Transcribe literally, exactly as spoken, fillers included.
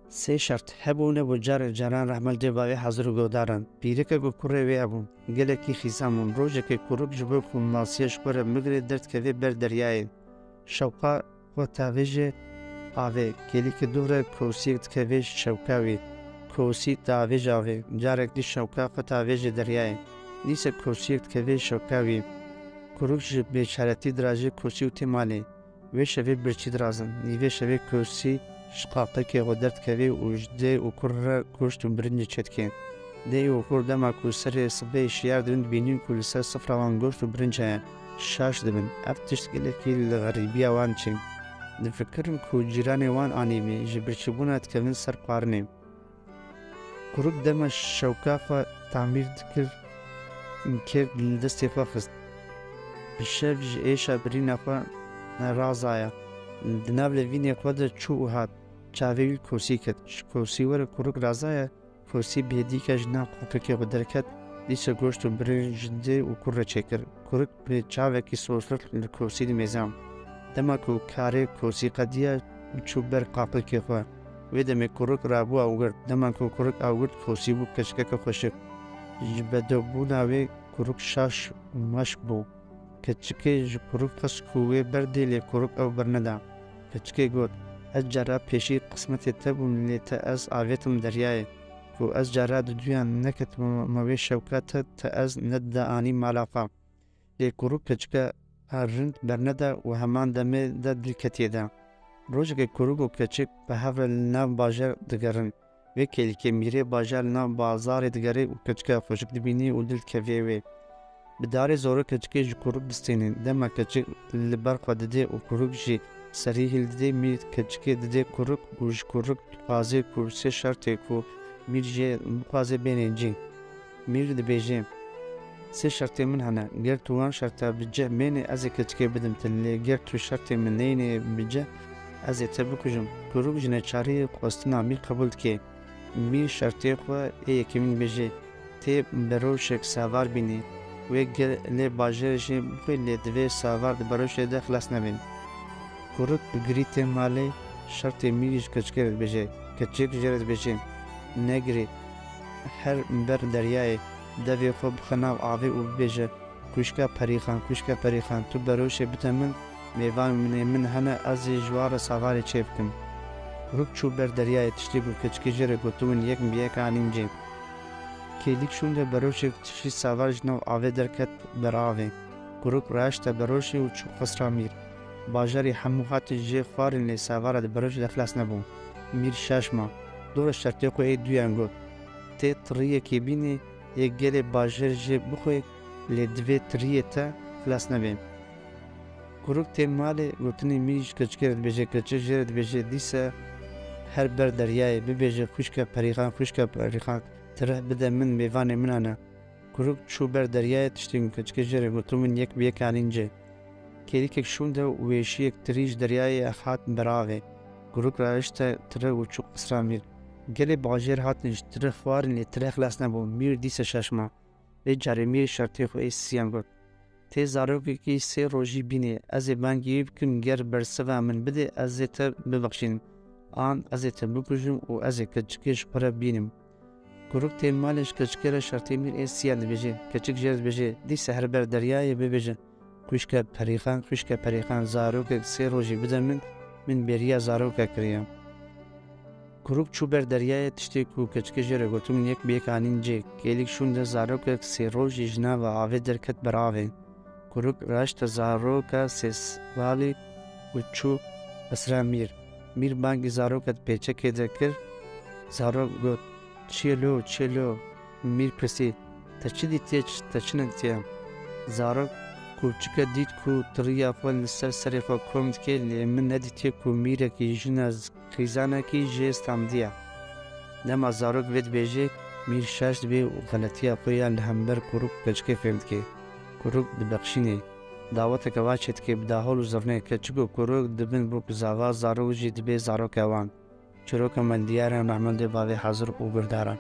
Sê şert hebû nebû, carek caran rehmel dê bavê hazir û godaran. Pîreke ku kurê wê hebû, gelekî xîzan bûn. Rojekê kuruk ji bo ku masiya ji xwe re bigire derdikeve ber deryayê. Şewqa xwe tavêje avê. Kêlîkê dû re kosiyek dikeve şewka wî. Kosî tavêje avê. Carek dî şewka xwe tavêje deryayê. Dîse kosiyek dikeve şewka wî. Kuruk ji bêçaretî dirajê kosî û tê malê. Wê şevê birçî dirazin. Nîvê şevê kosî ji qaqilkê xwe derdikeve û ji dê û kur re goşt û birincê çêdike. Dê û kur dema ku serê sibê şiyar dibin, dibînin ku li ser sifra wan goşt û birinc heye, şaş dibin. Ev tişt gelekî li xerîbiya wan çê. Difikirin ku cîranê wan anî bî, ji birçîbûna dikevin ser xwarinê. Kuruk dema şewka xwe tamîr dikir, kêf li destê xwe xist. Bi şev ji êşa birîna xwe razaya. Di nav levînê xwe de çû û hat. Çavê wî kosî ket. Ji kosî were kuruk razaya. Kosî bi hêdîka ji nav qaqilkê xwe derket. Dîsa goşt û birinc ji dê û kur re çêkir. Kuruk bi çavekî soslik li kosî dimêza. Dema ku karê kosî qediya, çû ber qaqilkê xwe. Wê demê kuruk rabû awgirt. Dema ku kuruk awgirt, kosî bû keçikeke xweşik. Ji bedewbûna wê kuruk şaş û meşk bû. Keçikê ji kuruk xwest ku wê berdê, lê kuruk ew berneda. Keçikê got, Ez cara pêşî qismetê te bûm, lê te ez avêtim deryayê. Ku ez cara diduyan neketime wê şewka te, te ez nedida anî mala xwe. Lê kuruk keçika rind berneda û heman demê de dil ketiye de. Rojekê kuruk û keçik bi hev re li nav bajar digerin. Wê kêlîkê mîrê bajar li nav bazarê digere û keçika xweşik dibîne û dil dikeve wê. Bi darê zorê keçikê ji kuruk distêne. Dema keçik li ber xwe dide û kuruk jî serî hildide, mîr keçikê dide kuruk û ji kuruk dixwaze ku sê şertê ku mîr jê bixwaze bêne cî. Mîr dibêje, Sê şertê min hene. Ger tu wan şerta bi cih bênî, ez ê keçikê bidim te. Lê ger tu şertê min neyne bi cih, ez ê te bikujim. Kuruk ji neçariyê xwestina mîr qebûl dike. Mîr şertê xwe ê yekemîn dibêje, Tê beroşek savar bînî. Wê gelê bajarê jê bixwe, lê divê savar di beroşê de xilas nebin. Kuruk bi girî tê malê, şertê mîrî ji keçikê re dibêje. Keçik jê re dibêje, Negirê, her ber deryayê, devê xwe bixe nav avê û bibêje, Xwişka Perîxan, xwişka Perîxan, tu beroşê bide min, mêvanê min hene, ez ê ji wan re savarê çêbikim. Kuruk çû ber deryayê, tiştê ku keçikê jê re gotibûn yek bi yek anîn cê. Kêlîk şûnde beroşek tiştî savar ji nav avê derket ber avê. Kuruk raşte beroşê û çû qisra mîr. Bajarê hemû hatin jê xwarin, lê savara di beroşê de xilas nebû. Mîr şaş ma. Dora şertê xwe ê duyan got, Tê tiriyekê bînê, yê gelê bajarê jê bixwe, lê divê tiriyê te xilas nebe. Kuruk tê malê, gotinê mîr ji keçikê re dibêje, keçik jê re dibêje, Dîse her ber deryayê bibêje, Xwişka Perîxan, xwişka Perîxan, tirih bide min, mêvanê min hene. Kuruk çû ber deryayê, tiştê ku keçikê jê re gotibûn yek bi yek anîn cê. Kêlîkek şûnde û wêşiyek tirî ji deryayê hat ber avê. Kuruk rahişte tirih û çû qisra mîr. Gelê bajêr hatin ji tirih xwarin, lê tirih xilas nebû. Mîr dîse şaş ma. Vê carê mîr şertê xwe ê siyan got, Tê zarokekî sê rojî bînê, ez ê bangî wî bikim, ger bersiva min bidê, ez ê te bibexşînim. An ez ê te bikujim û ez ê keçikê ji xwe re bînim. Kuruk tê malê, ji keçikê re şertê mîr ê siyan dibêje. Keçik jê re dibêje, Dîse her ber deryayê bibêje, Xwişke Perîxan, xwişke Perîxan, zarokek sê rojî bide min, min bêriya zaroka kiriye. Kuruk çû ber deryayê, tiştê ku keçikê jê re gotibûn yek bi yek anîn cê. Kêlîk şûnde zarokek sê rojî ji nava avê derket ber avê. Kuruk raşte zaroka sê salî û çû qisra mîr. Mîr bangî zaroka di pêçekê de kir. Zarok got, Çi ye lo, çi ye lo? Mîr pirsî, Te çi dîtiye, ç-, te çi nedîtiye? Zarok kûçike dît ku tiriya xwe li ser serê xwe kom dike, lê min nedîtiye ku mîrekî jina z-, xîzanekî jê standiye. Dema zarok vê dibêje, mîr şaş dibe û xeletiya xwe ya li hember kuruk û keçikê fêm dike. Kuruk dibexşîne. Daweteke wa çêdike bi dahol û zirnê. Keçik û kuruk dibin bûk zava, zarok jî dibe zaroka wan. Çîroka me li diyar e, rehmendê bavê hazir û guhdaran.